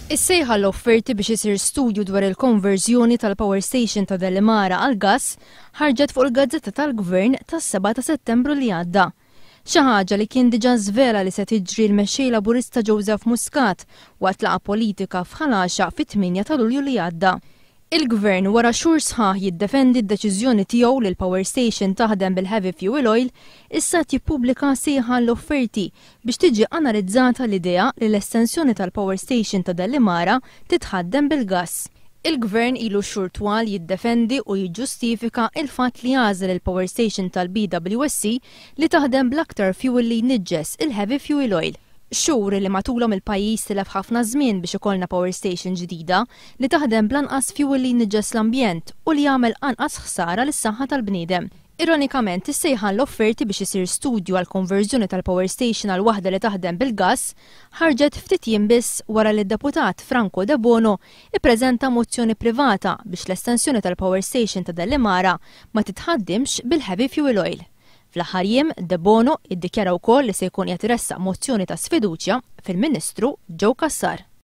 Is-sejħa għall-offerti biex isir studju dwar il-konverżjoni tal-power station ta' Delimara għall-gass ħarġet fuq il-Gazzetta tal-Gvern tas-7 ta' Settembru li għadda. Xi ħaġa li kien diġà żvela li se tiġri l-Mexxej Laburista Joseph Muscat waqt laqgħa politika f'Ħal Għaxaq fit-8 ta' Lulju li għadda. Il-Gvern wara xhur sħaħ jiddefendi d-deċiżjoni tiegħu li l-power station taħdem bil-heavy fuel oil, issa qed jippubblika sejħa għall-offerti biex tiġi analizzata l-idea li l-estensjoni tal-power station ta' Delimara titħaddem bil-gass. Il-Gvern ilu xhur twal jiddefendi u jiġġustifika il-fatt li għażel il-power station tal-BWSC li taħdem bl-aktar fuel li jniġġes, il-heavy fuel oil. Xhur li matulhom il-pajjiż tilef ħafna żmien biex ikollna power station ġdida li taħdem bl-anqas fuel li jniġġes l-ambjent u li jagħmel anqas ħsara lis-saħħa tal-bniedem. Ironikament, is-sejħa għall-offerti biex isir studju għal konverżjoni tal-power station għal waħda li taħdem bil-gass ħarġet ftit jiem biss wara li d-deputat Franco Debono ippreżenta mozzjoni privata biex l-estensjoni tal-power station ta' Delimara ma titħaddimx bil-heavy fuel oil. Fl-aħħar jiem, Debono iddikjara wkoll li se jkun qed iressaq mozzjoni ta' sfiduċja fil-Ministru Joe Cassar.